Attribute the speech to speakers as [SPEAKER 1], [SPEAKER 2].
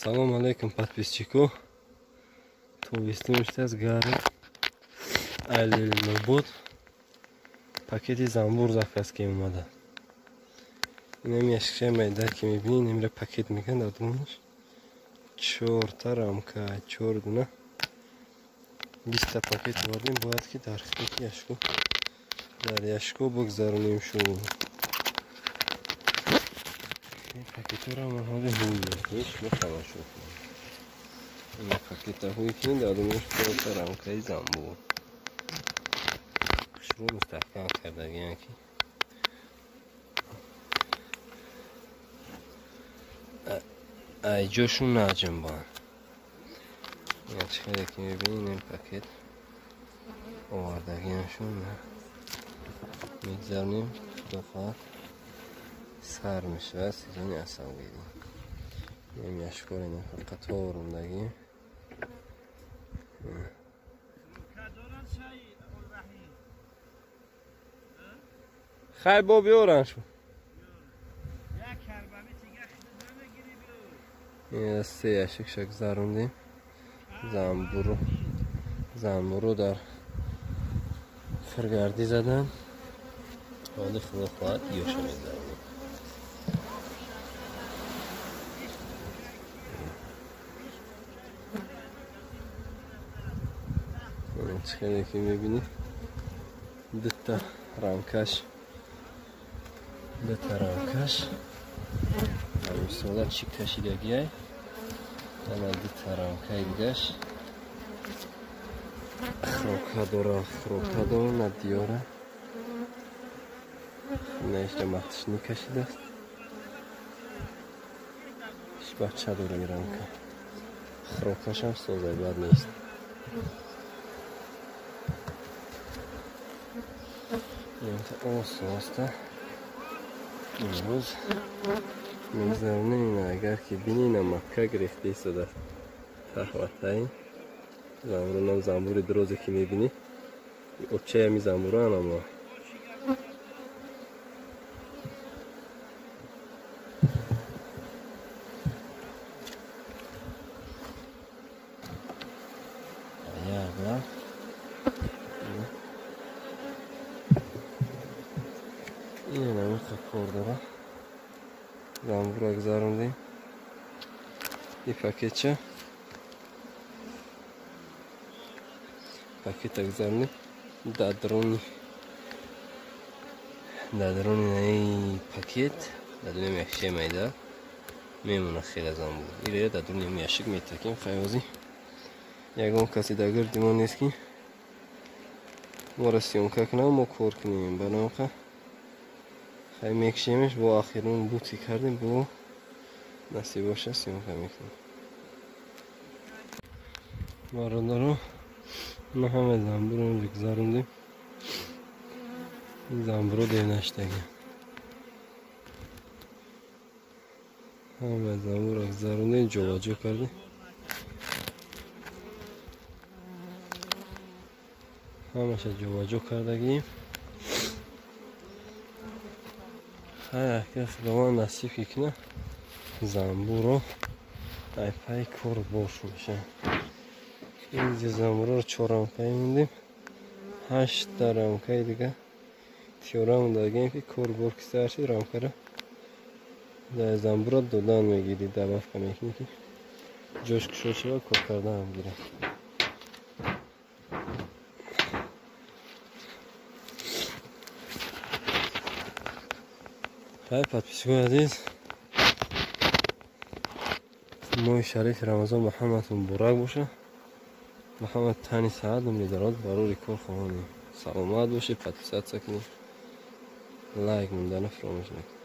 [SPEAKER 1] Салом алейкум, подписчико. Тобистон шудааст, гарм. Айлелнобод пакети замбур заказ ки омада. Инам яшкшаи майда ки мебинӣ, инамра пакет мекунад дар дунаш. Чорта рамка, чор дуна. 20 пакет овардем, бояд ки дар хиди яшко дар яшко бигзаронем шу. Ин пакетҳоро ман ҳозир ҳуй мекунем, шумо тамошо кунед. Ин пакета ҳуй кунед, дар дунаш чорта рамкаи замбур. Хушрӯ мустаҳкам кардагиан ки ай ҷошун наҷунбанд. Ина чӣ хеле ки мебинед, ин пакет овардагианшон мегзаронем, худо хоҳад сар мешавад сезони асалгирӣ. Ин яшкор ина қатор ондагӣ. Хай бо биёран шу. Ин се яшик гузарондем. Замбуру дар фиргардӣ задан. Ҳоли худо хоҳад ёша мегзаронем. Чӣ хеле ки мебинед, дута рамкаш, мисола чӣ кашидагиай, ана дута рамкаи дигаш хрока дора, хрока дора, на диёра, наишта махтишни кашидааст, бача дора и рамка, хрокашам созай бад нест. Оста-оста имрӯз мегзаронем. Ина агар ки бинӣ, ина макка гирифта истодааст таҳватаи замбурунам, замбури дрозе ки мебинӣ, очаи ҳами замбураам аммо. Ин намиқа кор дора. Замбура гузарондем. И пакетча. Пакета гузарондем. Дар даруни пакет, дар дуни яшик майда мемона хеле замбур. Ира дар дуни яшик метакем. Хайози ягон каси дар гирди мо нест ки моро съёмка кунам, мо кор кунем. Барои хай мекшемеш, бо ахирон бути кардем, бо насиб боша съёмка мекунем. Бародаро, ма ҳама замбуро гузарондем. Ин замбуро дер наштаги. Ҳама замбуро гузарондем, ҷобаҷо кардем. Ҳамаша ҷобаҷо кардагием. Хай, ака худованд насиб ки кунад, замбуро ай пай кор бош мешавад. Инҷа замбуроро чор рамкаи мондем, ҳаштта рамкаи дига тиёра мондагием ки кор бор ки сар шид, рамкаро дар замбуро додан мегирӣ, добавка мекунӣ ки ҷош кушод шавад, кор кардан гирад. Хай, подписчикои азиз, моҳи шарифи Рамазон ба ҳаматон муборак бошад. Ба ҳама тани саат умри дароз барори кор хоҳонем. Саломат бошед, подписаться кунед, лайк мондана фаромӯш накунед.